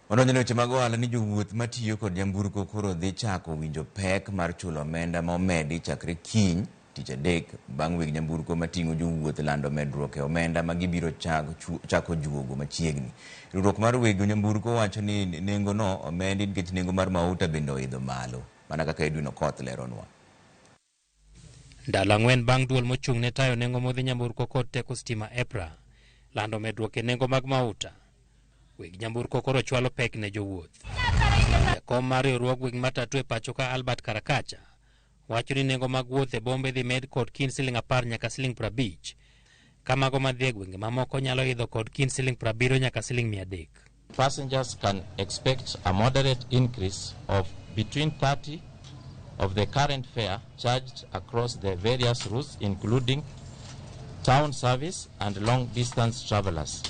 Wadonjo ne weche mag ohala ni jowuoth matiyo kod nyamburko koro dhi chako winjo pek mar chulo omenda ma omedi chakre kiny tich adek bang' weg nyamburko mating'o jowuoth lando medruok e omenda ma gibiro chako juogo machiegni. Riwruok mar weg nyamburko wacho ni nengono omedi nikech nengo mar mauta bende oidho malo mana kaka Edwin Okoth leronwa. Ndalo 4 bang' duol mochung' ne tayo nengo modhi nyamburko kod teko stima EPRA lando medruok e nengo mag mauta. Weg nyamburko koro chwalo pek ne jowuoth. Jakom mar riwruog weg matatu e pacho ka Albert Karakacha wacho ni nengo mag wuoth e bombe dhi med kod kind siling 10 nyaka siling 50, ka mago madhi e gwenge mamoko nyalo idho kod kind siling 70 nyaka siling 300. Passengers can expect a moderate increase of between 30 of the current fare charged across the various routes, including town service and long distance travelers.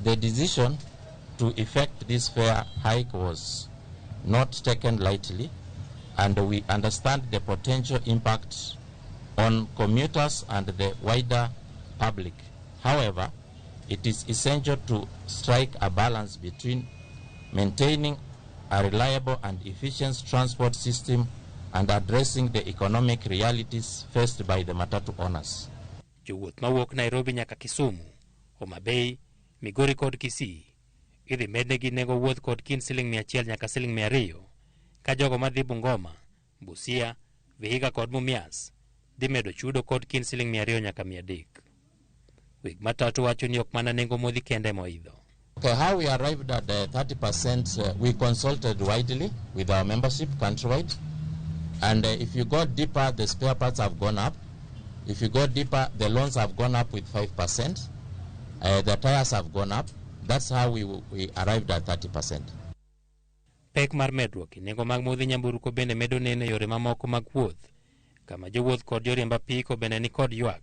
The decision to effect this fare hike was not taken lightly, and we understand the potential impact on commuters and the wider public. However, it is essential to strike a balance between maintaining a reliable and efficient transport system and addressing the economic realities faced by the matatu owners. Jowuoth mawuok Nairobi nyaka Kisumu, Homa Bay, Migori kod Kisii idhi mednegi nengo wuoth kod kind siling 100 nyaka siling 200, ka jogo madhi Bungoma, Busia, Vihiga kod Mumias dhi medo chudo kod kind siling 200 nyaka 300. Weg matatu wacho ni ok mana nengo modhi kende moidho. Okay, how we arrived at the 30%, we consulted widely with our membership countrywide. And if you go deeper, the spare parts have gone up. If you go deeper, the loans have gone up with 5%. The tires have gone up. That's how we arrived at 30%. Pek mar medruok e nengo mag modhi nyamburko bende medo neno e yore mamoko mag wuoth, kama jowuoth kod joriemb apiko bende ni kod ywak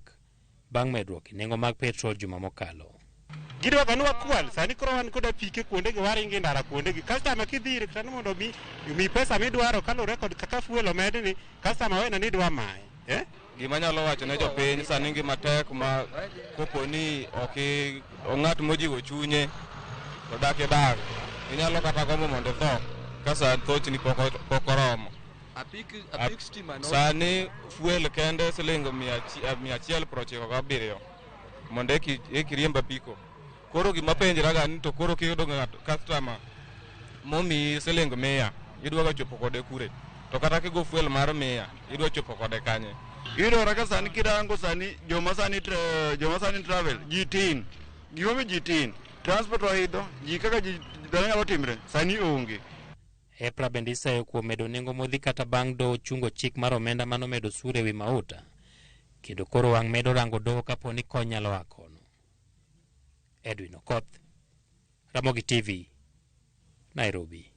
bang' medruok e nengo mag petrol juma mokalo. Gidwaga ni wakwal sani koro wan kod apike kuondegi waringo e ndara kuondegi customer kidhi ire kata ni mondo mi pesa midwaro kaluwore kod kaka fuel omedni customer weno ni idwa maye, eh? Gima anyalo wacho ne jopiny sani ngima tek ma kopo ni ok ng'at mojiwo chunye to dak idak inyalo kata gombo mondo itho ka sa thochni pok oromo. Apik stima no. Sani fuel kende siling 197 mondo eki riemb apiko. Koro gima penjraga ni to koro kiyudo ng'ato customer momiyi siling 100 idwa chopo kode kure, to kata kigo fuel mar 100 idwa chopo kode kanye? Iyudo kaka sani kirango sani joma sani travel ji tin. Gimomiyo ji tin, transport oidho, ji kaka ji dhano nyalo timre sani onge. EPRA bende iseyo kuom medo nengo modhi kata bang' doho chungo chik mar omenda manomedo osuru ewi mauta, kendo koro wang' medo rango doho kapo ni kony nyalo a kono. Edwin Okoth, Ramogi TV, Nairobi.